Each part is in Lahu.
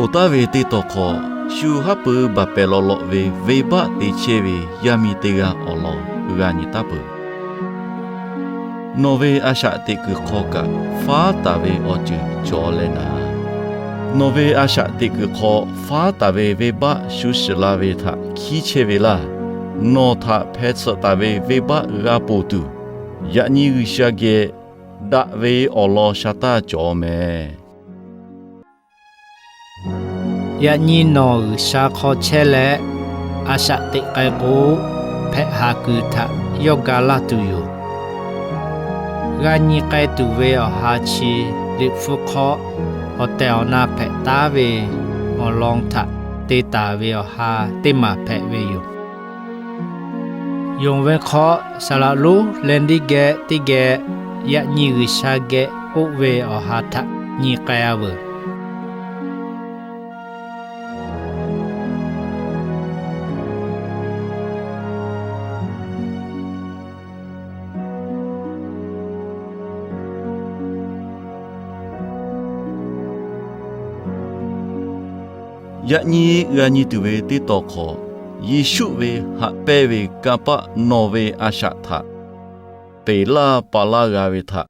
Ponˬ taˍ ve teˇ tawˇ hk'aw, shu haˉ pui baˬ pehˍ lawꞈ lawꞈ ve venˇbaˆ te chehˇ ve yaˇ miˇ teˇ g'aˇ awˬ lawn g'a nyi taˍ peuˬ. Nawˬ ve a shaꞈ teꞈ kuiˬ hk'aw kaꞈ faˉ taˍ ve awˬ ceuˬ cawˬ leh naˍ, nawˬ ve a shaꞈ teꞈ kuiˬ hk'aw faˉ taˍ ve venˇbaˆ shu shiˍ la ve htaꞈ hkiˉ chehˇ ve laˇ. Nawˬ htaꞈ hpeh tsuhꞈ taˍ ve venˇbaˆ g'a ponˬ tuˬ, yaꞈ nyi G'uiˬsha geh daꞈ ve awˬ lawn sha taˇ cawˬ mehˍ. Yaꞈ nyi nawˬ G'uiˬsha hk'aw chehˇ leh, a shaꞈ teꞈ k'ai k'o, hpehꞈ haˍ kuiˬ htaꞈ yawˇ ga laˇ tuˬ yoˬ. G'a nyi k'ai tuˬ ve awˬ ha chi, Liꞈ hpu hk'aw awˬ tehˬ awˬ na hpehꞈ taˉ ve awˬ lawn htaꞈ te taˍ ve awˬ ha teˇ maˬ hpehꞈ ve yoˬ. Yonˍ ve hk'aw, saˍ laꞈ lonˉ leh teˇ geh teˇ geh yaꞈ nyi G'uiˬsha geh k'oˆ ve awˬ ha htaꞈ nyi k'ai-a veuˬ. Yaꞈ nyi g'a nyi tuˬ ve teˇ tawˇ hk'aw, Yeˍsuˆ ve haꞈ pehnˇ ve kanˇ paˆ nawˬ ve a shaꞈ htaꞈ peˬ laˇ pa laˇ g'a ve htaꞈ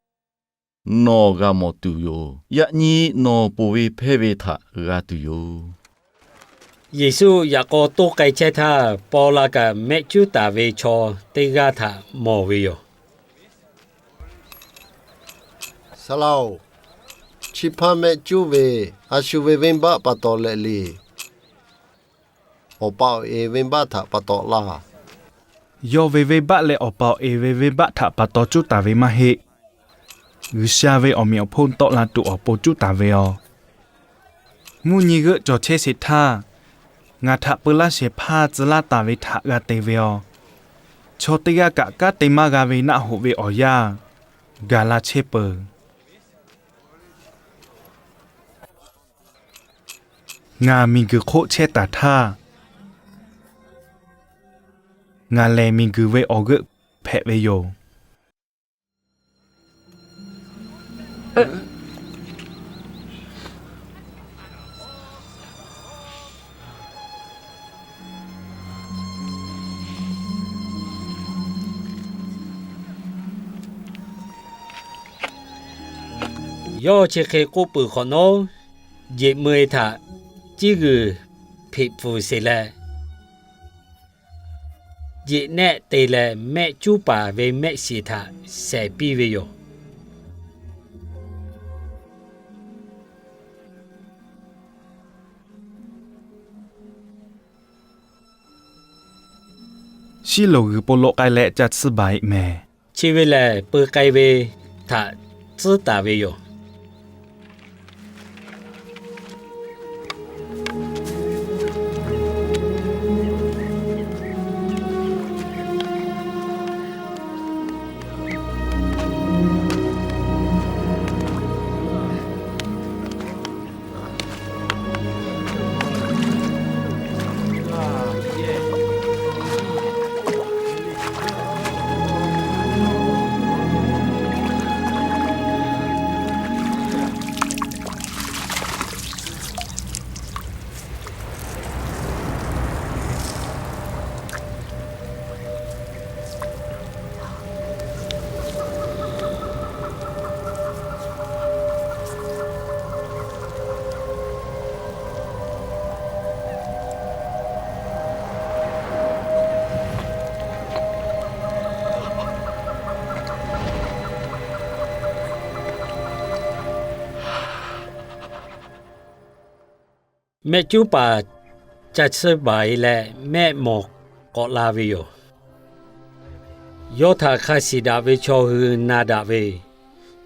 nawˬ g'a mawˬ tuˬ yoˬ. Yaꞈ nyi nawˬ ponˬ ve hpehˇ ve htaꞈ g'a tuˬ yoˬ. Yeˍsuˆ yaꞈ k'aw toˇ k'ai chehˇ htaˇ, paw la kaꞈ mehˆ cuˉ taˍ ve chaw teˇ g'aˇ htaꞈ mawˬ ve yoˬ. Saˍ laꞈ-oˬ, chi hpaˇ mehˆ cuˉ ve a shu ve venˇbaˆ pa taw leh le. Awˬ pa awˬ e venˇbaˆ htaꞈ pa taw laˇ. Yawˇ ve venˇbaˆ leh awˬ pa awˬ e ve venˇbaˆ htaꞈ pa taw cuˉ taˍ ve maˇ heˆ. G'uiˬsha ve awˬ meꞈ awˬ hponˇ tawˆ la tuˬ awˬ pon cuˉ taˍ ve yoˬ. Mvuhˇ nyi g'euˆ cawˬ chehˇ sheˍ htaˇ, ngaˬ htaꞈ peu laˇ shehˍ hpaˇ tcuh laˇ taˍ ve htaꞈ g'a te ve yoˬ. Chaw teˇ g'aˇ kaꞈ kanˉ te maˇ g'a ve naˆ hoꞈ ve awˬ yanˇ gaˬ la chehˇ peuˬ. Ngaˬ miˬguiˬ hk'oˆ chehˇ taˍ htaˇ, ngaˬ lehˬ miˬguiˬ ve awˬ g'euˆ hpehꞈ ve yoˬ. Yawˇ chi hk'e k'oˆ peuˬ hk'awꞈ nawˉ, jeꞈ meu-e htaꞈ ciˉ g'uiˬ hpeꞈ pfuhˍ sheˍ leh, jeꞈ nehˆ te leh mehˆ cuˉ paˍ ve mehˆ shiˍ htaꞈ shehˍ piˇ ve yoˬ. Shiˉ loˍ g'uiˬ po lo k'ai leh ca tsuhˇ baˬ-e mehˍ. Chi ve lehˬ, peu k'ai ve htaꞈ tcuhˉ taˍ ve yoˬ. Mehˆ cuˉ paˍ ca tsuhˇ baˬ-e leh mehˆ mawˬ k'awꞈ la ve yoˬ. Yawˇ htaꞈ hk'a shiˍ daꞈ ve chaw hui na daꞈ ve,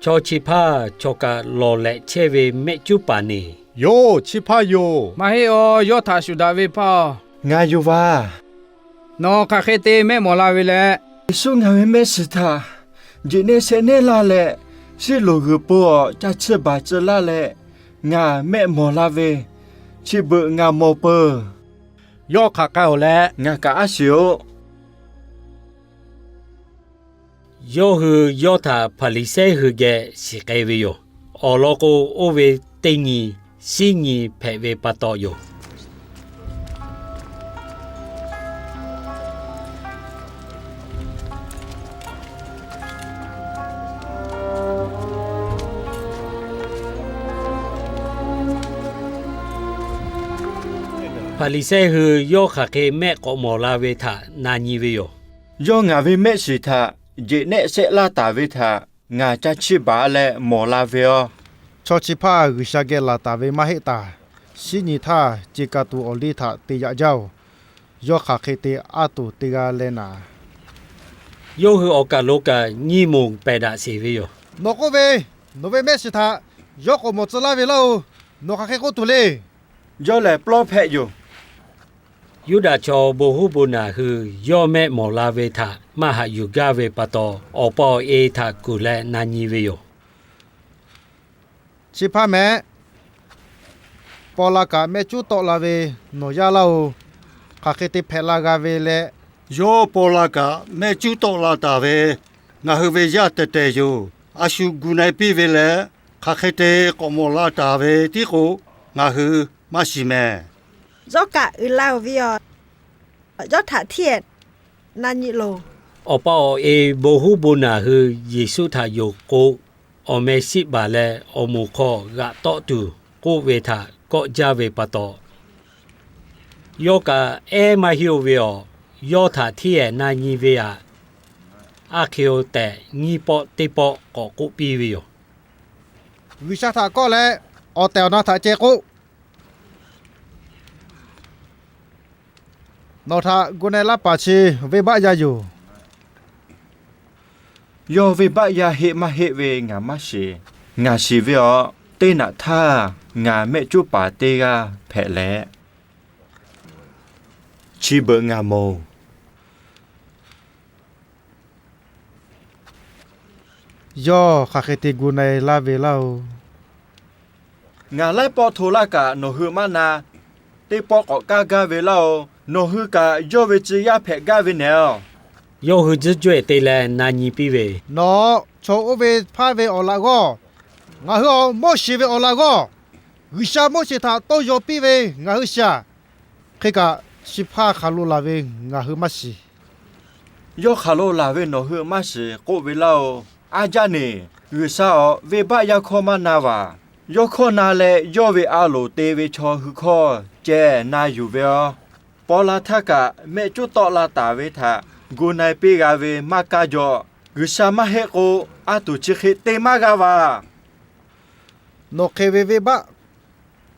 chaw chi hpaˇ chaw kaꞈ lawˬ lehꞈ chehˇ ve mehˆ cuˉ paˍ neˬ, Yoˬ, chi hpaˇ yoˬ. Maˇ heˆ-oˬ, yawˇ htaꞈ shuˍ daꞈ ve hpaˇ-oˬ, ngaˬ yoˬ vaˬ. Nawˬ hk'aˬ hk'e te mehˆ mawˬ la ve leh, Yeˍsuˆ ngaˬ ve mehˆ shiˍ htaꞈ jeꞈ nehˆ shehˆ nehˆ laˇ leh, shiˉ loˍ g'uiˬ po awˬ ca tsuhˇ baˬ tcuh laˇ leh, ngaˬ mehˆ mawˬ la ve chi beuꞈ ngaˬ mawˬ peuˬ. Yawˇ hk'aˬ k'ai-oˬ leh, ngaˬ kaꞈ aˉ shiˍ-oˆ. Yawˇ hui yawˇ htaꞈ Hpaˍriˍsehˇ hui geh shiˍ k'ai ve yoˬ. Awˬ lawn k'o, oˇ ve teˇ nyi shinˉ nyi hpehꞈ ve pa taw yoˬ. Hpaˍriˍsehˇ hui yawˇ hk'aˬ hk'e mehˆ k'awꞈ mawˬ la ve htaꞈ na nyi ve yoˬ. Yawˇ ngaˬ ve mehˆ shiˍ htaꞈ jeꞈ nehˆ shehˆ laˇ taˍ ve htaꞈ ngaˬ ca chiˇ baˬ leh mawˬ la ve yoˬ. Chaw chi hpaˇ G'uiˬsha geh laˬ taˍ ve maˇ heˆ taˍ. Shinˉ nyi htaˇ ce ka tuˬ awˬ liˇ htaꞈ te yaꞈ jaˇ-oˬ. Yawˇ hk'aˬ hk'e te aˉ tuˬ teˇ g'aˇ leh naˍ, yawˇ hui awˬ kaˬ lo kaꞈ nyiˇ moˍ pehˬ daꞈ sheˍ ve yoˬ. Nawˬ k'oˆ ve, nawˬ ve mehˆ shiˍ htaꞈ yawˇ k'awꞈ mawˬ tcuh laˇ ve laˇ-oˬ. Nawˬ hk'aˬ hk'e k'oˆ tuˬ le. Yawˇ lehˬ plawˇ hpehꞈ yoˬ. Yuˇdaꞈ chaw bon huˉ bon naˬ hui yawˇ mehˆ mawˬ la ve htaꞈ maˇ haꞈ yuˬ gaˇ ve pa taw, awˬ pa awˬ e htaꞈ kuˬ leh na nyi ve yoˬ. Chi hpaˇ mehˆ, paw la kaꞈ mehˆ cuˉ tawˆ la ve nawˬ yaˇ laˇ-oˬ. Hk'aˬ hk'e te hpehꞈ la g'a ve leh, yawˇ paw la kaꞈ mehˆ cuˉ tawˆ la taˍ ve ngaˬ hui ve yaˇ tehˬ tehˬ yoˬ. A shu gu na-e piˇ ve leh, hk'aˬ hk'e te k'awꞈ mawˬ la taˍ ve tiˉ k'o, ngaˬ hui maˇ shiˍ mehˍ. Yawˇ kaꞈ uiˍ la-oˬ ve yoˬ. Yawˇ htaꞈ hteˇ-ehˍ na nyi loˬ. Awˬ pa awˬ e bon huˉ bon naˬ hui Yeˍsuˆ htaꞈ yonˍ k'o, awˬ meh shiˆ baˬ leh awˬ moˍ hk'aw g'aꞈ tawˆ tuˬ k'oˆ ve htaꞈ kawˆ jaˇ ve pa taw, yawˇ kaꞈ ehˉ maˇ heˆ-oˬ ve awˬ, yawˇ htaꞈ hteˇ-ehˍ na nyi ve aꞈ, aˉ hk'e-o tehꞈ nyiˇ pawˆ teˇ pawˆ k'awꞈ k'oˆ piˇ ve yoˬ. G'uiˬsha htaꞈ kawˆ leh, awˬ tehˬ awˬ na htaꞈ ceh k'oˆ. Nawˬ htaꞈ gu na-e laˇ paˍ chi venˇbaˆ yaˇ yoˬ. Yawˇ venˇbaˆ yaˇ heˆ maˇ heˆ ve ngaˬ maˇ shiˍ. Ngaˬ shiˍ ve awˬ, teˇ naꞈ htaˇ ngaˬ mehˆ cuˉ paˍ teˇ g'aˇ hpehꞈ leh, chi beuꞈ ngaˬ moˍ. Yawˇ hk'aˬ hk'e te gu na-e laˇ ve laˇ-oˬ. Ngaˬ laiˉ pawˆ hto laˇ kaꞈ nawˬ hui maˇ na. Teˇ pawˆ k'awꞈ kaˇ gaˇ ve laˇ-oˬ. Nawˬ hui kaꞈ yawˇ ve tcuh yaˇ hpehꞈ gaˇ ve nehˬ-oˬ. Yawˇ hui tcuhˉ cawehˬ te leh na nyi piˇ ve, Nawˬ chaw oˇ ve hpaˇ ve awˬ laꞈ g'awˇ, ngaˬ hui awˬ Moˉseˍ ve awˬ laꞈ g'awˇ, G'uiˬsha Moˉseˍ htaꞈ tawˇ yaw piˇ ve ngaˬ hui shiˍ-aˬ. Hk'e kaꞈ, chi hpaˇ hk'aˬ lo laˬ ve ngaˬ hui maˇ shiˍ. Yawˇ hk'aˬ lo laˬ ve nawˬ hui maˇ shiˍ k'oˆ ve laˇ-oˬ. Aˉ jaˇ neˬ, G'uiˬsha awˬ venˇbaˆ yaˇ hkawˇ maˇ na vaˬ. Yawˇ hkawˇ na leh yawˇ ve a loˍ te ve chaw hui hkawˇ ceh na yuˬ ve yoˬ. Paw la htaˇ kaꞈ mehˆ cuˉ tawˆ la taˍ ve htaꞈ gu na-e piˇ g'a ve maˇ kaˇ jaw. G'uiˬsha maˇ heˆ k'o, a tuˬ chi hk'e te maˇ g'a vaˬ. Nawˬ hk'e ve venˇbaˆ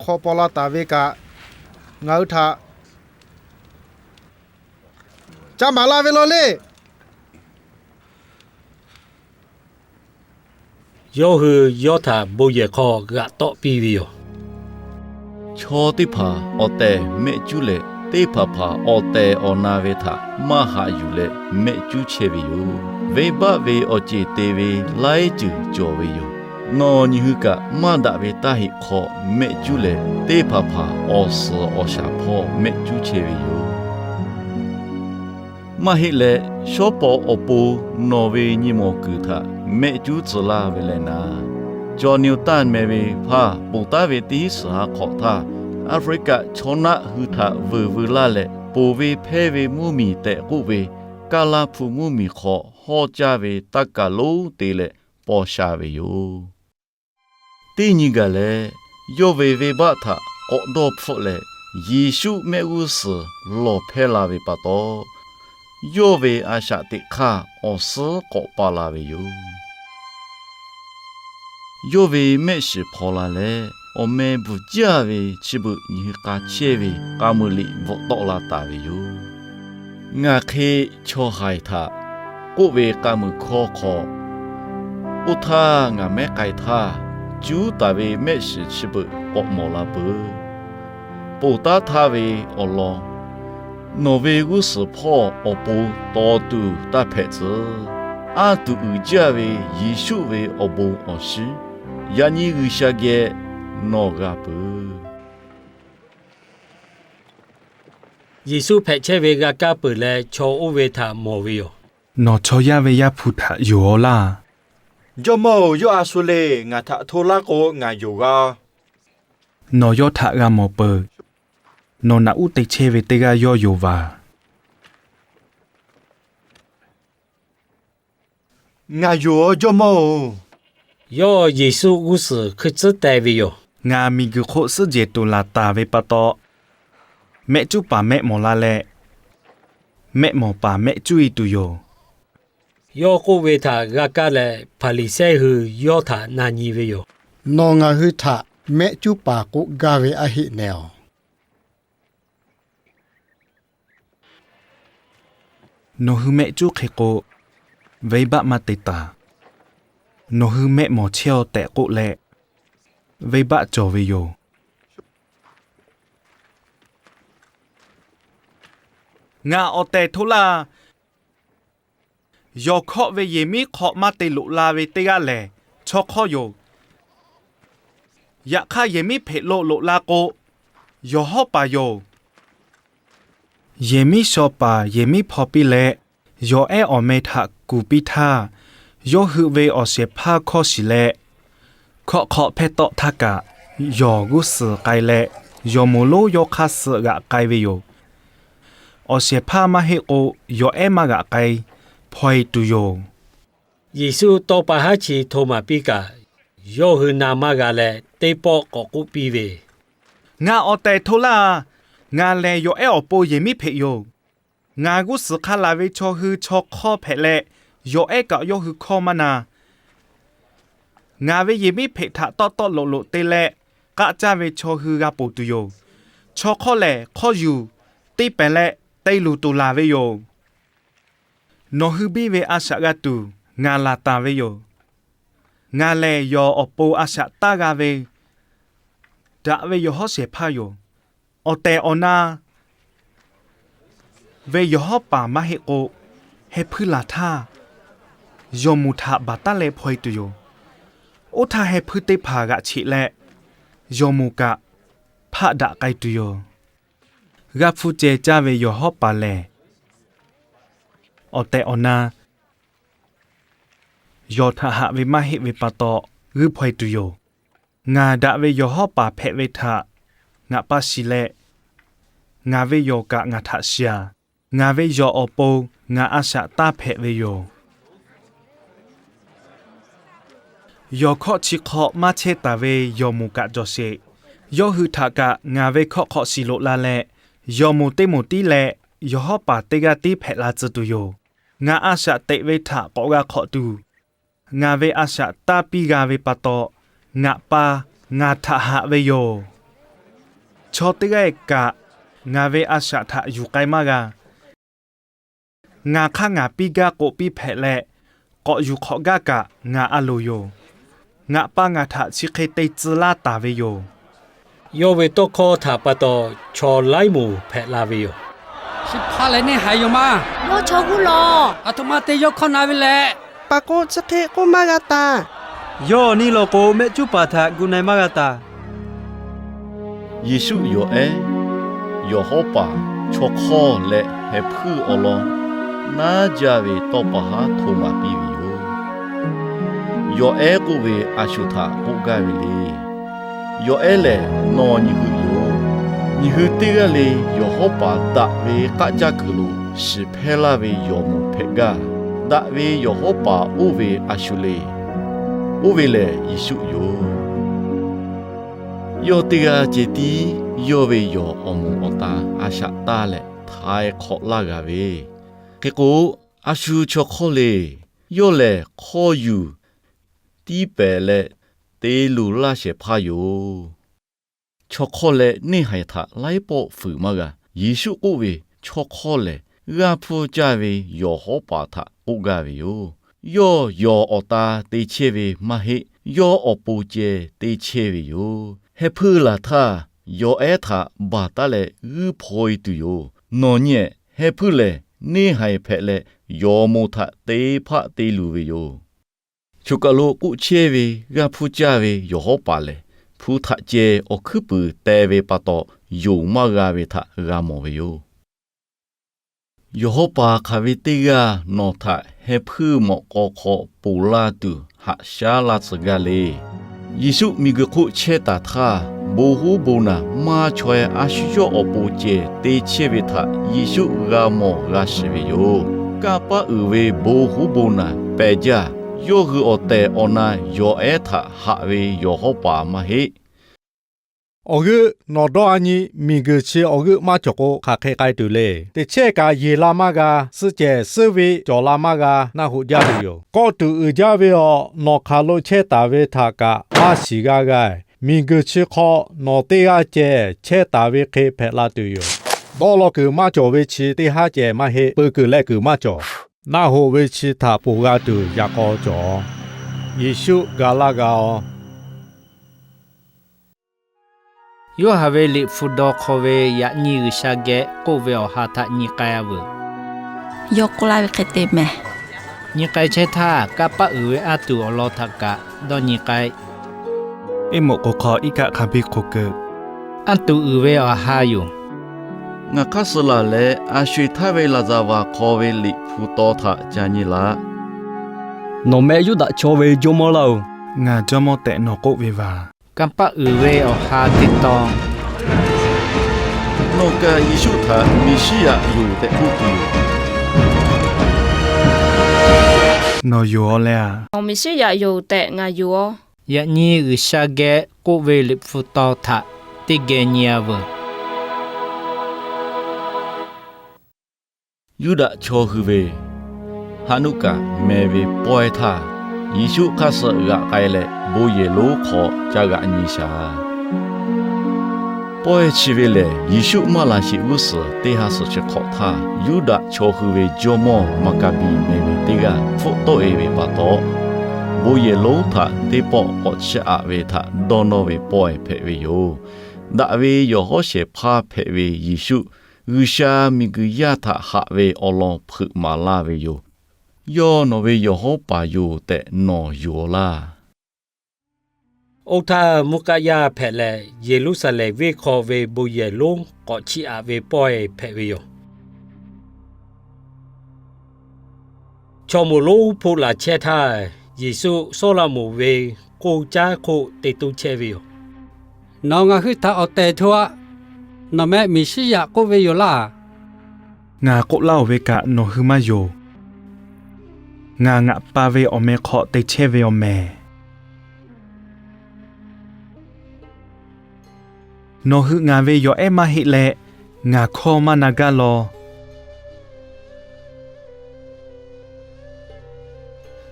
hk'aw paw la taˍ ve kaꞈ, ngaˬ hui htaꞈ ca maˍ la ve law leˇ. Yawˇ hui yawˇ htaꞈ bon yehˬ hk'aw g'aꞈ tawˆ piˇ ve yoˬ. Chaw teˇ hpaˍ awˬ tehˬ mehˆ cuˉ leh, teˇ hpaˍ hpaˍ awˬ tehˬ awˬ na ve htaꞈ maˇ haꞈ yuˬ leh mehˆ cuˉ chehˇ ve yoˬ. Venˇbaˆ ve awˬ ceˬ te ve laiˉ ceuˬ cawˬ ve yoˬ. Nawˬ nyi hui kaꞈ maˇ daꞈ ve taˇ heꞈ hk'aw mehˆ cuˉ leh, teˇ hpaˍ hpaˍ awˬ suhˍ awˬ shaˍ hpawˇ mehˆ cuˉ chehˇ ve yoˬ. Maˇ heˆ leh, shawˉ paw awˬ pon nawˬ ve nyi mawˬ kuiˬ htaꞈ mehˆ cuˉ tcuh laˇ ve leh naˍ, John Newton meh ve hpaˇ ponˬ taˉ ve teˇ hinˉ suhˍ ha hk'awꞈ htaˇ, Aˍfriˆkaˆ chaw naˆ hui htaꞈ vuiˬ veu laˇ leh, ponˬ ve hpehˇ ve mvuhˇmiˬ tehꞈ k'oˆ ve Kaˇlaˇ hpu mvuhˇmiˬ hk'aw hawˇ caˇ ve taˇ kaˬ lonˉ te leh paw sha ve yoˬ. Teˇ nyi gaˬ leh, yawˇ ve venˇbaˆ htaꞈ k'awꞈ dawˇ hpfuhˆ leh, Yeˍsuˆ mehˆ g'uˇ suhˍ lawˬ hpehˇ la ve pa taw, yawˇ ve a shaꞈ teꞈ hk'aˇ awˬ suhˉ k'awꞈ pa la ve yoˬ. Yawˇ ve mehˆ shiˍ hpaw la leh, awˬ meh bvuhˬ jaˇ ve chi beuꞈ nyi hui k'a chehˇ ve k'a meuˬ liꞈ bvuhꞈ tawˆ la taˍ ve yoˬ. Ngaˬ hk'e chaw haiˬ htaꞈ k'oˆ ve k'a meuˬ hkawˇ hk'aw, oˇ htaˇ ngaˬ mehˉ k'ai htaˇ, cuˉ taˍ ve mehˆ shiˍ chi beuꞈ k'awꞈ mawˬ la peuˬ. Ponˬ taˉ htaˇ ve awˬ lawn, nawˬ ve g'uˇ suhˍ hpawˇ awˬ pon taw tuˬ taˇ hpehꞈ tcuh. Aˉ tuˬ uiˍ jaˇ ve Yeˍsuˆ ve awˬ bon awˬ shinˉ, yaꞈ nyi G'uiˬsha geh nawˬ g'a peuˬ. Yeˍsuˆ hpehꞈ chehˇ ve g'a kaˇ peuˬ leh, chaw oˇ ve htaꞈ mawˬ ve yoˬ. Nawˬ chaw yaˇ ve Yaˇ hpu htaꞈ yonˍ-aw laˇ. Jawˇmawˇ-oˬ, yawˇ a shu le. Ngaˬ htaꞈ hto laˇ k'o, ngaˬ yonˍ g'a-oˬ. Nawˬ yawˇ htaꞈ g'a mawˬ peuˬ. Nawˬ naꞈ uˉ te chehˇ ve teˇ g'aˇ yawˇ yoˬ vaˬ. Ngaˬ yoˬ, Jawˇmawˇ-oˬ. Yawˇ Yeˍsuˆ g'uˇ suhˍ hkui tcuhˉ teh ve yoˬ. Ngaˬ miˬguiˬ hk'oˆ suhˉ jehˬ tuˬ laˬ taˍ ve pa taw, mehˆ cuˉ paˍ mehˆ mawˬ la leh, mehˆ mawˬ paˍ mehˆ cuˉ e tuˬ yoˬ. Yawˇ k'oˆ ve htaꞈ g'a kaˇ leh, Hpaˍriˍsehˇ hui yawˇ htaꞈ na nyi ve yoˬ. Nawˬ ngaˬ hui htaꞈ mehˆ cuˉ paˍ k'oˆ gaˇ ve aˉ heˆ nehˬ-oˬ. Nawˬ hui mehˆ cuˉ hk'e k'o, venˇbaˆ maˇ te taˍ. Nawˬ hui mehˆ mawˬ chehˇ-aw tehꞈ k'oˆ leh, venˇbaˆ cawˬ ve yoˬ. Ngaˬ awˬ tehˬ hto laˇ. Yawˬ hkawˆ ve yehˬ miˉ hk'aw maˇ te loꞈ la ve teˇ g'aˇ lehˬ, chaw hk'awˇ yoˬ. Yaꞈ hk'aˇ, yehˬ miˉ hpeꞈ lo loꞈ la k'o, yawˬ hawˉ paˍ yoˬ. Yehˬ miˉ shaw paˍ yehˬ miˉ hpaw piˇ leh, yawˬ ehˉ awˬ meh htaꞈ kuˬ piˇ htaˇ, yawˇ hui ve awˬ shehˍ hpaˇ hkawˇ shiˍ leh, hkawˆ hk'aw hpehˇ tawˆ htaˇ kaꞈ, yawˬ g'uˇ suhˍ k'ai leh, yawˬ moˍ lonˉ yawˇ hk'aˇ suh g'aꞈ k'ai ve yoˬ. Awˬ shehˍ hpaˇ maˇ heˆ k'o, yawˬ ehˉ maˇ g'aꞈ k'ai, hpaw e tuˬ yoˬ. Yeˍsuˆ tawˇ pa haˉ chi hto maˍ piˇ kaꞈ, yawˇ hui na maˇ g'a leh, teˇ pawˆ k'awꞈ k'oˆ piˇ ve, Ngaˬ awˬ tehˬ hto laˇ. Ngaˬ lehˬ yawˬ ehˉ awˬ pon yehˬ miˉ hpeꞈ yoˬ. Ngaˬ g'uˇ suhˍ hk'a laˬ ve chaw hui chaw hk'awˇ hpehꞈ leh, yawˬ ehˉ kaꞈ yawˇ hui hkawˇ maˇ na. Ngaˬ ve yehˬ miˉ hpeꞈ htaꞈ tawˆ tawˆ loꞈ loꞈ te leh, k'aˆ caˇ ve chaw hui g'a ponˬ tuˬ yoˬ. Chaw hk'awˇ lehˬ, hk'awˇ yuˬ teˇ pehˍ leh te luˬ tuˬ laˬ ve yoˬ. Nawˬ hui biˇ ve a shaꞈ g'a tuˬ, ngaˬ laˬ taˍ ve yoˬ. Ngaˬ lehˬ yawˬ awˬ pon a shaꞈ taˇ g'a ve, daꞈ ve yawˬ hawˉ shehˍ hpaˇ yoˬ. Awˬ tehˬ awˬ na ve yawˬ hawˉ paˍ maˇ heˆ k'o, heh hpuiˇ laˬ htaˇ, yawˬ moˍ htaꞈ baˬ taˉ leh hpaw e tuˬ yoˬ. Oˇ htaˇ, heh hpuiˇ teˇ hpaˍ g'aꞈ cheꞈ leh, yawˬ moˍ kaꞈ hpaˆ daꞈ k'ai tuˬ yoˬ. G'aˇ hpfuhˇ ceh caˇ ve yawˬ hawˉ paˍ lehˬ, awˬ tehˬ awˬ na yawˬ htaꞈ haꞈ ve maˇ heˆ ve pa taw, g'uiˇ hpaw e tuˬ yoˬ. Ngaˬ daꞈ ve yawˬ hawˉ paˍ hpehꞈ ve htaꞈ ngaˬ pa shiˍ leh, ngaˬ ve yawˬ kaꞈ ngaˬ htaꞈ shiˍ-aˬ. Ngaˬ ve yawˬ awˬ pon ngaˬ a shaꞈ taˇ hpehꞈ ve yoˬ. Yawˬ hkawˇ chi hk'aw maˇ chehˇ taˍ ve yawˬ moˍ kaꞈ cawˬ sheˍ. Yawˇ hui htaꞈ kaꞈ ngaˬ ve hkawˇ hk'aw shiˍ loꞈ la leh, yawˬ moˍ teˇ moˍ tiˉ leh yawˬ hawˉ paˍ teˇ g'aˇ tiˉ hpehꞈ la tcuh tuˬ yoˬ. Ngaˬ a shaꞈ teꞈ ve htaꞈ k'awꞈ g'a hk'awꞈ tuˬ, ngaˬ ve a shaꞈ taˇ piˇ g'a ve pa taw, ngaˬ pa ngaˬ htaꞈ haꞈ ve yoˬ. Chaw teˇ g'aˇ kaꞈ ngaˬ ve a shaꞈ htaꞈ yuˬ k'ai maˇ g'a. Ngaˬ hk'aˇ ngaˬ piˇ gaˇ k'oꞈ piˇ hpehꞈ leh, k'awꞈ yuˬ hk'awꞈ gaˇ kaꞈ ngaˬ a loˍ yoˬ. Ngaˬ pa ngaˬ htaꞈ chi hk'e te tcuh laˇ taˍ ve yoˬ. Yawˇ ve tawˇ hkawˇ htaꞈ pa taw, chaw laiˉ moˍ hpehꞈ la ve yoˬ. Chi hpaˇ lehˬ neˇ haiˬ yoˬ ma. Yawˇ chaw g'uˇ lawˬ. Aˬ htoꞈ ma te yawˇ hkawˇ na ve leh. Paˍ k'o chi hk'e k'oˆ maˇ g'a taˍ. Yawˇ awˬ niˇ lawˬ k'o, mehˆ cuˉ paˍ htaꞈ gu na e maˇ g'a taˍ. Yeˍsuˆ yawˬ ehˉ, yawˬ hawˉ paˍ, chaw hk'awˇ leh heh hpuiˇ awˬ lawn naˉ jaˇ ve tawˇ pa haˉ hto maˍ piˇ ve yoˬ. Yawˬ ehˉ k'oˆ ve a shu htaꞈ k'oˆ gaˇ ve le. Yawˬ ehˉ lehˬ nawˬ nyi hui yoˬ. Nyi hui teˇ g'aˇ le yawˬ hawˉ paˍ daꞈ ve k'aˆ caˇ kuiˬ lo shiˍ hpehˇ laˇ ve yawˬ moˍ hpehꞈ gaˇ. Daꞈ ve yawˬ hawˉ paˍ oˇ ve a shu le. Oˇ ve lehˬ Yeˍsuˆ yoˬ. Yawˇ teˇ g'aˇ ceh tiˉ yawˇ ve yawˬ awˬ moˍ awˬ ta a shaꞈ taˇ leh htaiˍ hk'awꞈ laˇ g'a ve. Hk'e k'o, a shu chaw hk'awˇ le. Yawˇ lehˬ hk'awˇ yuˬ tiˇ pehˍ leh te luˬ laˇ shehˍ hpaˇ yoˬ. Chaw hk'awˇ leh neˇ haiˬ htaꞈ laiˉ pawˆ fuiˍ maˇ g'a. Yeˍsuˆ k'oˆ ve, chaw hk'awˇ lehˬ g'aˇ hpfuhˇ caˇ ve yawˬ hawˉ paˍ htaꞈ k'oˆ gaˇ ve yoˬ. Yawˇ yawˬ awˬ ta te chehˇ ve maˇ heˆ. Yawˇ awˬ pon ceh te chehˇ ve yoˬ. Heh hpuiˇ laˬ htaˇ, yawˬ ehˉ htaꞈ baˬ taˉ leh g'uiˇ hpaw e tuˬ yoˬ. Nawˬ nyi-ehˍ, heh hpuiˇ lehˬ neˇ haiˬ hpehꞈ leh yawˬ moˍ htaꞈ te hpaˆ te luˬ ve yoˬ. Choˬ kaˬ lo k'oˆ chehˇ ve g'aˇ hpfuhˇ caˇ ve yawˬ hawˉ paˍ lehˬ, hpu htaꞈ ceh awˬ hkuiˉ puiˍ teh ve pa taw yonˍ maˇ g'a ve htaꞈ g'a mawˬ ve yoˬ. Yawˬ hawˉ paˍ hk'aˬ ve teˇ g'aˇ nawˬ htaꞈ heh hpuiˇ mawꞈ k'aw hk'aw ponˬ laˇ tuˬ haꞈ shaˉ laˇ tcuh gaˇ le. Yeˍsuˆ miˬguiˬ hk'oˆ chehˇ taˍ htaˇ, bon huˉ bon naˬ maˇ chaweh a shu yawˇ awˬ pon cehˬ te chehˇ ve htaꞈ Yeˍsuˆ g'a mawˬ g'a shiˍ ve yoˬ. Kanˇ paˆ uiˍ ve bon huˉ bon naˬ pehˬ jaˇ. Yawˇ hui awˬ tehˬ awˬ na yawˬ ehˉ htaꞈ haꞈ ve yawˬ hawˉ paˍ maˇ heˆ. Awˬ g'euˆ nawˬ dawˇ a nyi, miˬguiˬ chi awˬ g'euˆ maˇ cawˬ k'o, hk'aˬ hk'e k'ai tuˬ le. Teˇ chehˇ kaꞈ yeˬ la maˇ g'a, suhˆ cehˬ suhˆ ve cawˬ la maˇ g'a, naˆ hoꞈ jaˇ ve yoˬ. Kawˆ tuˬ uiˍ jaˇ ve awˬ nawˬ hk'aˬ lo chehˇ taˍ ve htaꞈ kaꞈ maˇ shiˍ g'a g'a. Miˬguiˬ chi hk'aw nawˬ teˇ g'aˇ cehˬ chehˇ taˍ ve hk'e hpehꞈ la tuˬ yoˬ. Dawˇ law kuiˬ maˇ cawˬ ve chi teˇ haˉ cehˬ maˇ heˆ. Peu kuiˬ leh kuiˬ maˇ cawˬ. Naˆ hoꞈ ve chi htaꞈ ponˬ g'a tuˬ yaꞈ k'aw cawˬ. Yeˍsuˆ ga laˇ g'a-oˬ. Yoˇhanˬ ve Liꞈ hpu daw hk'aw ve yaꞈ nyi G'uiˬsha geh k'oˆ ve awˬ ha htaꞈ nyi k'ai-a veuˬ. Yawˇ k'oˆ laˇ ve hk'e te mehˬ. Nyi k'ai chehˇ htaˇ, kanˇ paˆ uiˍ ve anˇ tuˬ awˬ lawn htaꞈ kaꞈ dawˇ nyi k'ai. Eˇ moꞈ k'oˍ hk'aw iˉ kaˆ hk'a biˇ hk'oˆ keu. Anˇ tuˬ uiˍ ve awˬ ha yoˬ. Ngaˬ hk'aˇ suh laˬ leh, a sho eˬ htaˇ ve laˍzaˍvaˍ hk'aw ve Liꞈ hpu taw htaꞈ ca nyi laꞈ. Nawˬ meh Yuˇdaꞈ chaw ve jawˇmawˇ laˇ-oˬ. Ngaˬ jawˇmawˇ tehꞈ nawˬ k'oˆ ve vaˬ. Kanˇ paˆ uiˍ ve awˬ ha teˇ tawn. Nawˬ kaꞈ Yeˍsuˆ htaꞈ Meˍsiˉyaꞈ yoˬ tehꞈ k'oˆ tuˬ yoˬ. Nawˬ yoˬ-aw leh-a. Nawˬ Meˍsiˉyaꞈ yoˬ tehꞈ ngaˬ yoˬ-aw. Yaꞈ nyi G'uiˬsha geh k'oˆ ve Liꞈ hpu taw htaꞈ teˇ geh nyi-a veuˬ. Yuˇdaꞈ chaw hui ve Haˍnuˆkaˍ meh ve pawehˇ htaˇ, Yeˍsuˆ hk'aˇ suh g'aꞈ k'ai leh, bon yehˬ lonˉ hk'aw ca g'aꞈ nyi shaˍ. Pawehˇ chi ve lehˬ, Yeˍsuˆ maˇ laˬ sheˍ g'uˇ suhˍ teˇ ha suhˍ chi hk'awꞈ htaˇ, Yuˇdaꞈ chaw hui ve jawˇmawˇ Maˍkaˍbiˍ meh ve teˇ g'aˇ hpfuhˆ tawˆ-e ve pa taw, bon yehˬ lonˉ htaꞈ teˇ pawˆ k'awꞈ chiˇ aꞈ ve htaꞈ dawˇ nawˇ ve pawehˇ hpehꞈ ve yoˬ. Daꞈ ve yawˬ hawˉ shehˍ hpaˇ hpehꞈ ve Yeˍsuˆ, G'uiˬsha miˬguiˬ yaˇ htaꞈ haꞈ ve awˬ lawn hpeuꞈ maˍ laˇ ve yoˬ. Yawˇ nawˬ ve yawˬ hawˉ paˍ yoˬ tehꞈ nawˬ yonˍ-aw laˇ. Oˇ htaˇ, mvuhˇ kaˆ yaˇ hpehꞈ leh, Yeˍruˆsaˍlehnˍ venˇ hk'aw ve bon yehˬ lonˉ k'awꞈ chiˇ aꞈ ve pawehˇ hpehꞈ ve yoˬ. Chaw moˍ lonˉ hpoˆ laˬ chehˇ htaˇ, Yeˍsuˆ Sawˉlaꞈmonˍ ve k'oˇ caˉ hk'oˆ te toˇ chehˇ ve yoˬ. Nawˬ ngaˬ hui htaꞈ awˬ tehˬ hto-a. Nawˬ meh Meˍsiˉyaꞈ k'oˆ ve yoˬ laˇ. Ngaˬ k'oˆ laˇ-oˬ ve kaꞈ nawˬ hui maˇ yonˍ. Ngaˬ ngaˬ pa ve awˬ meh hk'aw te chehˇ ve awˬ mehˍ. Nawˬ hui ngaˬ ve yawˬ ehˉ maˇ heˆ leh, ngaˬ hkawˇ maˇ na gaˇ law.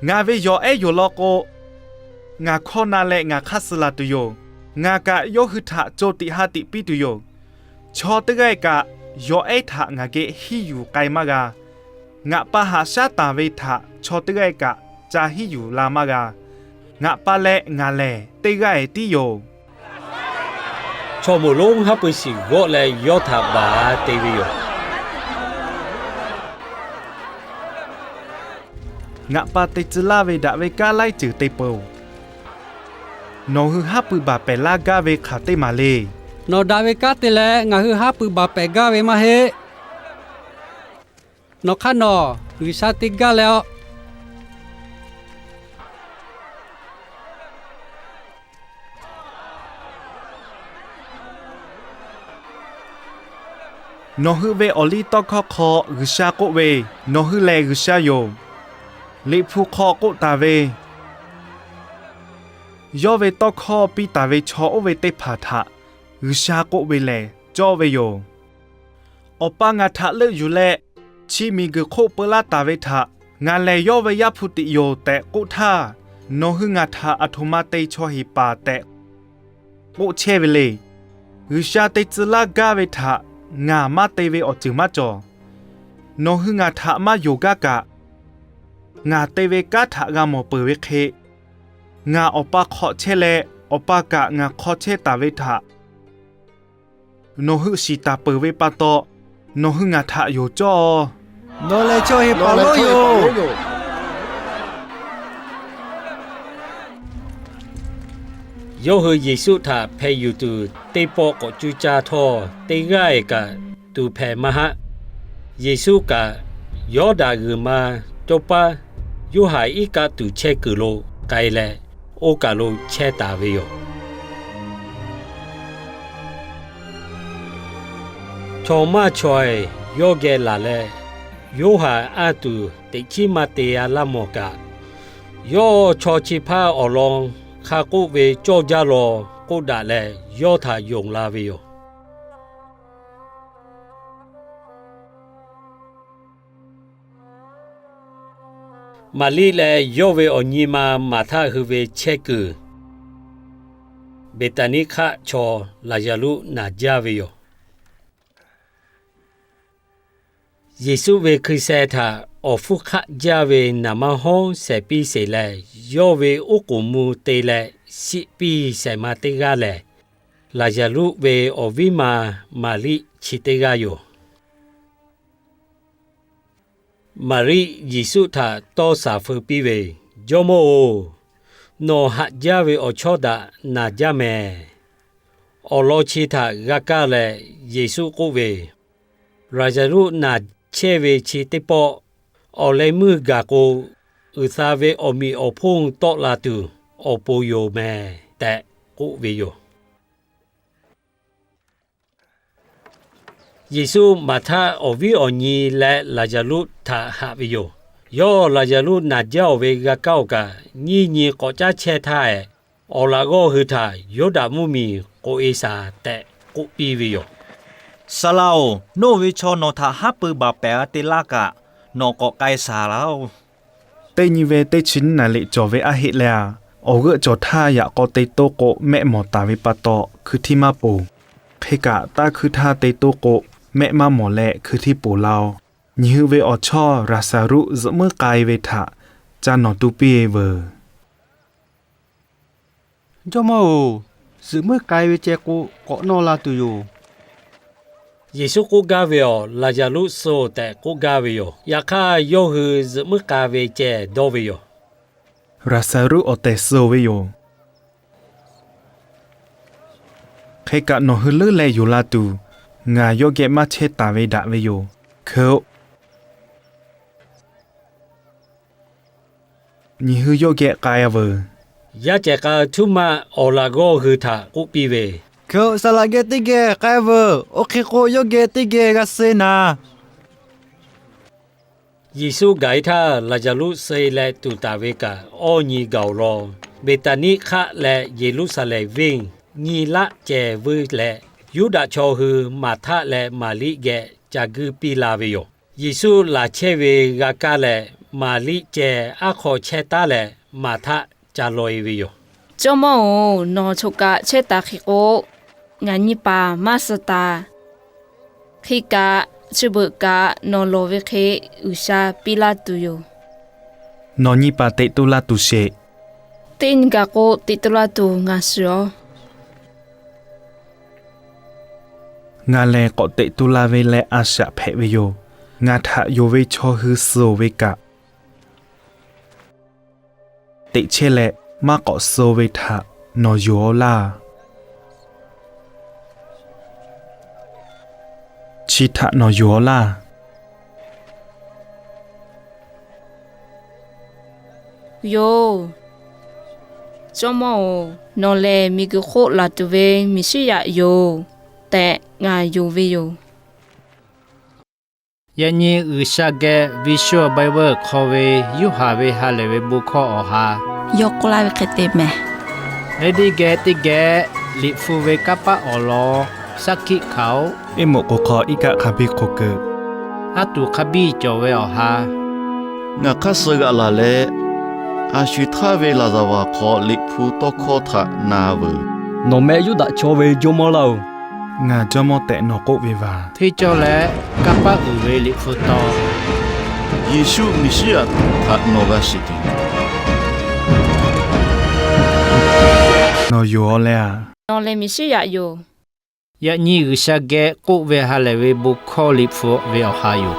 Ngaˬ ve yawˬ ehˉ yoˬ law k'o, ngaˬ hkawˇ na leh ngaˬ hk'aˇ suh laˬ tuˬ yoˬ. Ngaˬ kaꞈ yawˇ hui htaꞈ co tiꞈ ha tiꞈ piˇ tuˬ yoˬ. Chaw teˇ g'aˇ kaꞈ yawˬ ehˉ htaꞈ ngaˬ geh hiˉ yuˬ k'ai maˇ g'a. Ngaˬ pa haꞈ shaˉ taˍ ve htaꞈ chaw teˇ g'aˇ kaꞈ ca hiˉ yuˬ la maˇ g'a. Ngaˬ pa leh ngaˬ lehˬ teˇ g'aˇ-eˬ tiˉ yoˬ. Chaw moˍ lonˉ haˉ pui shiˍ g'awˆ leh yawˇ htaꞈ baˬ te ve yoˬ. Ngaˬ pa te tcuh laˇ ve daꞈ ve kanˉ laiˉ ceuˬ te peuˬ-oˬ. Nawˬ hui haˉ pui baˬ pehˍ laˇ gaˇ ve hk'aˬ teˇ maˬ le. Nawˬ daꞈ ve kanˉ te leh ngaˬ hui haˉ pui baˬ pehˍ gaˇ ve maˇ heˆ. Nawˬ hk'aˇ nawˬ G'uiˬsha te gaˇ leh-aw. Nawˬ hui ve awˬ liˇ tawˇ hkawˇ hk'aw G'uiˬsha k'oˆ ve, Nawˬ hui lehˬ G'uiˬsha yoˬ. Liꞈ hpu hk'aw k'oˆ taˍ ve, Yawˇ ve tawˇ hkawˇ piˇ taˍ ve chaw oˇ ve teˇ hpaˍ htaꞈ G'uiˬsha k'oˆ ve lehˬ cawˇ ve yoˬ. Awˬ pa ngaˬ htaꞈ leuˆ yuˬ leh, chi miˬguiˬ hk'oˆ peu laˇ taˍ ve htaꞈ ngaˬ lehˬ yawˇ ve Yaˇ hpu tiꞈ yoˬ tehꞈ k'oˆ htaˇ, nawˬ hui ngaˬ htaꞈ aˬ htoꞈ ma te chaw heˍ paˍ tehꞈ k'oˆ chehˇ ve le. G'uiˬsha te tcuh laˇ gaˇ ve htaꞈ ngaˬ maˇ te ve awˬ ceuˬ maˇ cawˬ. Nawˬ hui ngaˬ htaꞈ maˇ yonˍ gaˇ kaꞈ, ngaˬ te ve kanˉ htaꞈ g'a mawˬ peuˬ ve hk'e, ngaˬ Awˬ pa hk'awꞈ chehˇ leh, Awˬ pa kaꞈ ngaˬ hk'aw chehˇ taˍ ve htaꞈ nawˬ hui shiˍ taˍ peuˬ ve pa taw, nawˬ hui ngaˬ htaꞈ yonˍ cawˇ-aw. Nawˬ lehˬ chaw heˍ paˍ lonˉ yoˬ. Yawˇ hui Yeˍsuˆ htaꞈ hpeh yuˬ tuˬ teˇ pawˆ k'awꞈ cuˇ caˇ htawˇ, teˇ g'aˇ-eˬ kaꞈ tuˍ hpehꞈ maˇ haˆ. Yeˍsuˆ kaꞈ Yawˇdanˍ g'uiˬ ma cawˇ paˉ Yoˇhanˬ iˉ kaˆ tuˬ chehˇ kuiˬ lo k'ai leh, oˇ kaˬ lo chehˇ taˍ ve yoˬ. Chaw maˇ chaweh yawˇ geh laˬ leh, Yoˇhanˬ anˇ tuˬ teꞈ chiˉ maˇ te-a laˇ mawˬ kaꞈ, yawˇ chaw chi hpaˇ awˬ lawn hk'a k'oˆ ve cawˇ jaˇ law k'oˆ daꞈ leh yawˇ htaꞈ yonˍ la ve yoˬ. Maˍriˆ leh yawˇ ve awˬ nyi ma Maˍhtaˆ hui ve chehˇ kuiˬ, Beˍtaˍniˆ hk'aˆ chaw Laˍzaˍruˆ naˬ jaˇ ve yoˬ. Yeˍsuˆ ve hkui sheh htaꞈ awˬ hpfuhˇ hk'aˆ jaˇ ve naˍ manˇ hawˉ shehˍ piˇ sheˬ leh, yawˇ ve oˉ k'oˍ mvuh te leh shiˆ piˇ shehˍ ma teˇ g'aˇ lehˬ, Laˍzaˍruˆ ve awˬ viˉ ma Maˍriˆ chi teˇ g'aˇ yoˬ. Maˍriˆ Yeˍsuˆ htaꞈ tawˇ shaˍ feu piˇ ve, Jawˇmawˇ-oˬ, nawˬ haꞈ jaˇ ve awˬ chawˇ daꞈ naˬ jaˇ mehˍ. Awˬ lawn chi htaꞈ g'a kaˇ leh Yeˍsuˆ k'oˆ ve, Laˍzaˍruˆ naˬ chehˇ ve chi teˇ pawˆ awˬ leh meuˇ gaˬ k'o, uiˍ tha ve awˬ meꞈ awˬ hponˇ tawˆ la tuˬ awˬ pon yoˬ mehˍ tehꞈ k'oˆ ve yoˬ. Yeˍsuˆ Maˍhtaˆ awˬ viˉ awˬ nyi leh Laˍzaˍruˆ htaꞈ haꞈ ve yoˬ. Yawˇ Laˍzaˍruˆ naˬ jaˇ-oˬ ve g'a kaˇ-oˬ kaꞈ, nyiˇ nyi k'awꞈ caˉ chehˇ htaˇ-ehˍ, awˬ laꞈ g'awˇ hui htaꞈ Yoˇdaꞈ mvuhˇmiˬ k'oꞈ-e shaˍ tehꞈ k'oˆ piˇ ve yoˬ. Saˍ laꞈ-oˬ, nawˬ ve chaw nawˬ htaꞈ haˉ pui baˬ pehˍ-a te laˇ kaꞈ, nawˬ k'awꞈ k'ai shaˍ laˇ-oˬ. Teˇ nyi ve teˇ chi nyiˇ naˍ riˍ cawˬ ve aˉ heˆ leh-a, awˬ g'euˆ cawˬ htaˇ yaꞈ k'aw te toˇ k'o mehˆ mawˬ taˍ ve pa taw hkui htiˇ maˇ poˬ. Hk'e kaꞈ, taˇ hkui htaˇ te toˇ k'o mehˆ maˇ mawˬ leh hkui htiˇ poˬ la-oˬ. Nyi hui ve awˬ chawˇ Laˍzaˍruˆ zuhꞈ muiˉ k'ai ve htaꞈ ca nawˬ tu piˇ-e veuˬ. Jawˇmawˇ-oˬ, zuhꞈ muiˉ k'ai ve ceh k'o, k'awꞈ nawˇ la tuˬ yoˬ. Yeˍsuˆ k'oˆ gaˇ ve, Awˬ, Laˍzaˍruˆ suh-oˬ tehꞈ k'oˆ gaˇ ve yoˬ. Yaꞈ hk'aˇ, yawˇ hui zuhꞈ muiˉ k'a ve ceh dawˇ ve yoˬ. Laˍzaˍruˆ awˬ tehˬ suh-oˬ ve yoˬ. Hk'e kaꞈ, nawˬ hui leuˉ leh yonˍ la tuˬ, ngaˬ yawˇ geh maˇ chehˇ taˍ ve daꞈ ve yoˬ. Hkeu-oˆ. Nyi hui yawˇ geh k'ai-a veuˬ. Yaˇ cehˬ k'a htuˇ maˇ awˬ laꞈ g'awˇ hui htaꞈ k'oˆ piˇ ve, Hkeu-oˆ, saˍ laꞈ geh teˇ geh k'ai-a veuˬ. Oˇ hk'e k'o, yawˇ geh teˇ geh g'a suh-e naˍ. Yeˍsuˆ gaˬ-e htaˇ, Laˍzaˍruˆ suh-e leh tuˍ taˍ ve kaꞈ awˇ nyi gaˬ-oˬ law. Beˍtaˍniˆ hk'aˆ leh Yeˍruˆsaˍlehnˍ venˇ nyiˇ laˆ cehˬ vuiˇ leh, Yuˇdaꞈ chaw hui Maˍhtaˆ leh Maˍriˆ geh ca guiˇ piˇ la ve yoˬ. Yeˍsuˆ laˬ chehˇ ve g'a kaˇ leh, Maˍriˆ ceh aˉ hk'aw chehˇ taˉ leh, Maˍhtaˆ ca law-e ve yoˬ. Jawˇmawˇ-oˬ, nawˬ choˬ kaꞈ chehˇ taˍ hk'e k'o, ngaˬ nyi paˍ maˇ suh taˍ. Hk'e kaꞈ, chi beuꞈ kaꞈ nawˬ lawˬ ve hk'e G'uiˬsha piˇ laˇ tuˬ yoˬ. Nawˬ nyi paˍ teꞈ tu la tuˬ sheˍ. Teˇ nyi gaˬ k'o, teꞈ tu la tuˬ ngaˬ shiˍ-oˬ. Ngaˬ lehˬ k'awꞈ teꞈ tu la ve leh a shaꞈ hpehꞈ ve yoˬ. Ngaˬ htaꞈ yonˍ ve chaw hui suh-oˬ ve kaꞈ, teꞈ chehˇ leh maˇ k'awꞈ suh ve htaꞈ nawˬ yonˍ-aw laˇ. Chi htaꞈ nawˬ yonˍ-aw laˇ. Yoˬ. Jawˇmawˇ-oˬ, nawˬ lehˬ miˬguiˬ hk'oˆ laˬ tuˬ ve Meˍsiˉyaꞈ yoˬ tehꞈ ngaˬ yonˍ ve yoˬ. Yaꞈ nyi G'uiˬsha geh Visual Bible hk'aw ve Yoˇhanˬ ve ha lehˬ ve bon hkawˇ awˬ ha yawˇ k'oˆ laˇ ve hk'e te mehˍ. Lehˬ teˇ geh teˇ geh Liꞈ hpu ve kanˇ paˆ awˬ lawn saˉ hkiˆ hkanˍ-oˆ. Iˉ moꞈ k'o hk'aw iˉ kaˆ hk'a biˇ hk'oˆ keu, aˉ tuˬ hk'a biˇ cawˬ ve awˬ ha. Ngaˬ hk'aˇ suh g'aꞈ laˬ leh, a shu htaˇ ve laˍzaˍvaˍ hk'aw Liꞈ hpu tawˇ hkawˇ htaꞈ na veuˬ. Nawˬ meh Yuˇdaꞈ chaw ve jawˇmawˇ laˇ-oˬ. Ngaˬ jawˇmawˇ tehꞈ nawˬ k'oˆ ve vaˬ. Hteˇ cawˇ leh kanˇ paˆ uiˍ ve Liꞈ hpu taw, Yeˍsuˆ Meˍsiˉyaꞈ htaꞈ nawˬ g'a shiˍ tuˬ, nawˬ yonˍ-aw leh-a. Nawˬ lehˬ Meˍsiˉyaꞈ yoˬ. Yaꞈ nyi G'uiˬsha geh k'oˆ ve ha lehˬ ve bon hkawˇ Liꞈ hpu ve awˬ ha yoˬ.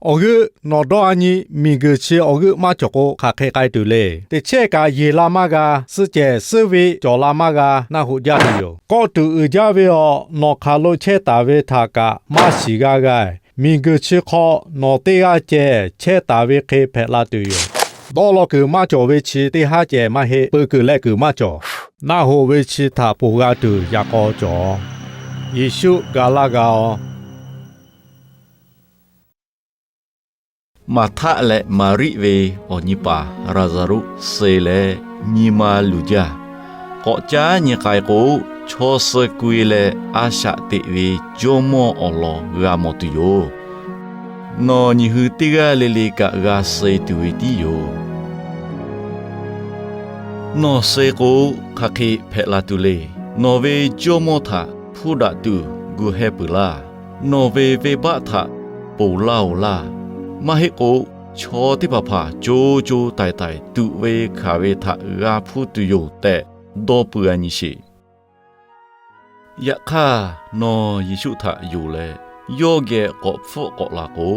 Awˬ g'euˆ nawˬ dawˇ-a nyi, miˬguiˬ chi awˬ g'euˆ maˇ cawˬ k'o hk'aˬ hk'e k'ai tuˬ le. Teꞈ chehˇ kaꞈ yeˬ la maˇ g'a, suh cehˬ suhˉ ve cawˬ la maˇ g'a, naˆ hoꞈ jaˇ tuˬ yoˬ. Kawˆ tuˬ uiˍ jaˇ ve awˬ, nawˬ hk'aˬ lo chehˇ taˍ ve htaꞈ kaꞈ maˇ shiˍ g'a g'a. Miˬguiˬ chi hk'aw nawˬ teˇ g'aˇ ceh chehˇ taˍ ve hk'e hpehꞈ la tuˬ yoˬ. Dawˇ law kuiˬ maˇ cawˬ ve chi teˇ haˉ ceh maˇ heˆ. Peuˬ kuiˬ leh kuiˬ maˇ cawˬ. Naˆ hoꞈ ve chi htaꞈ ponˬ g'a tuˬ yaꞈ k'aw cawˬ. Yeˍsuˆ ga laˇ g'a-oˬ. Maˍhtaˆ leh Maˍriˆ ve awˬ nyi paˍ Laˍzaˍruˆ suh leh nyi ma luˬ jaˇ. K'awꞈ caˉ nyi k'ai k'o, chaw suh keu-e leh a shaꞈ teꞈ ve jawˇmawˇ awˬ lawn g'a mawˬ tuˬ yoˬ. Nawˬ nyiˬ hui teˇ g'aˇ le le kaꞈ g'a suh tuˬ ve tiˉ yoˬ. Nawˬ suh k'o, hk'aˬ hk'e hpehꞈ la tuˬ le. Nawˬ ve jawˇmawˇ htaꞈ hpuˇ daꞈ tuˬ gu heh peuˬ laˇ. Nawˬ ve venˇbaˆ htaꞈ ponˬ laˇ-oˬ laˇ. Maˇ heˆ k'o, chaw teˇ hpaˍ hpaˍ co co taiˍ taiˍ tuꞈ ve hkanˍ ve htaꞈ g'a hpuˇ tuˬ yoˬ tehꞈ dawˇ peuˬ-a nyi sheˍ. Yaꞈ hk'aˇ, nawˬ Yeˍsuˆ htaꞈ yonˍ leh, yawˇ geh k'awꞈ hpfuhˆ k'awꞈ la k'o,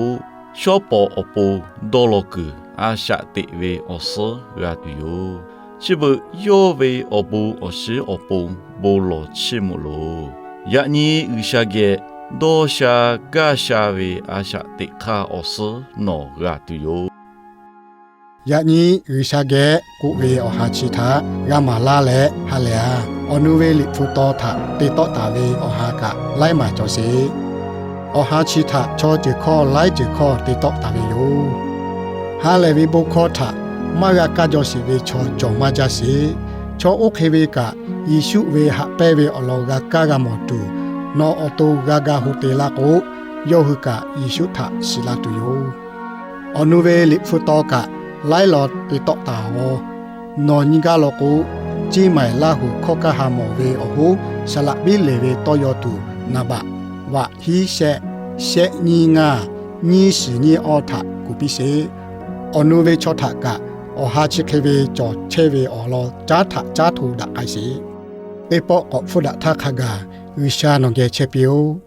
shawˉ pawˍ awˬ pon dawˇ law kuiˬ a shaꞈ teꞈ ve awˬ suhˉ g'a tuˬ yoˬ. Chi beuꞈ yawˇ ve awˬ bon awˬ shinˉ awˬ pon bon lawˬ chiˇ mvuh loˬ. Yaꞈ nyi G'uiˬsha geh dawˇ sha gaˇ sha ve a shaꞈ teꞈ hk'aˇ awˬ suhˉ nawˬ g'a tuˬ yoˬ. Yaꞈ nyi G'uiˬsha geh k'oˆ ve awˬ ha chi htaꞈ g'a maˍ laˇ leh ha lehˬ-a. Awˬ nu ve Liꞈ hpu taw htaꞈ te tawˆ taˍ ve awˬ ha kaꞈ laiˉ maˬ cawˬ sheˍ. Awˬ ha chi htaꞈ chaw ceuˬ hkawˇ laiˉ ceuˬ hkawˇ te tawˆ taˍ ve yoˬ. Ha lehˬ ve bon hkawˇ htaꞈ maˇ g'a kaˇ jaw sheˍ ve chaw cawˬ maˇ jaˇ sheˍ. Chaw oˇ hk'e ve kaꞈ, Yeˍsuˆ ve haꞈ pehnˇ ve awˬ lawn g'a kaˇ g'a mawˬ tuˬ, nawˬ awˬ to g'a ga hu te laˇ k'o, yawˇ hui kaꞈ Yeˍsuˆ htaꞈ shiˍ la tuˬ yoˬ. Awˬ nu ve Liꞈ hpu taw kaꞈ laiˉ law te tawˆ taˍ-oꞈ. Nawˬ nyi gaˇ law k'o, Ceˇ maiˍ Laˇ huˍ hkawˇ kaˇ ha mawˬ ve awˬ hoˉ saˍ laꞈ biˉ leˬ ve tawˇ yaw tuˬ naˍ baꞈ vaꞈ hiˉ shehˆ, shehˆ nyiˇ ngaˇ, nyiˇ shiˍ nyiˇ awˇ htaꞈ kuˬ piˇ sheˍ. Awˬ nu ve chaw htaꞈ kaꞈ awˬ ha chi hk'e ve cawˬ chehˇ ve awˬ lawn caˉ htaꞈ caˉ hto daꞈ k'ai sheˍ. Teˇ pawˆ k'awꞈ hpfuhˇ daꞈ htaˇ hk'a gaˬ G'uiˬsha nawˬ geh chehˇ piˇ-oˆ.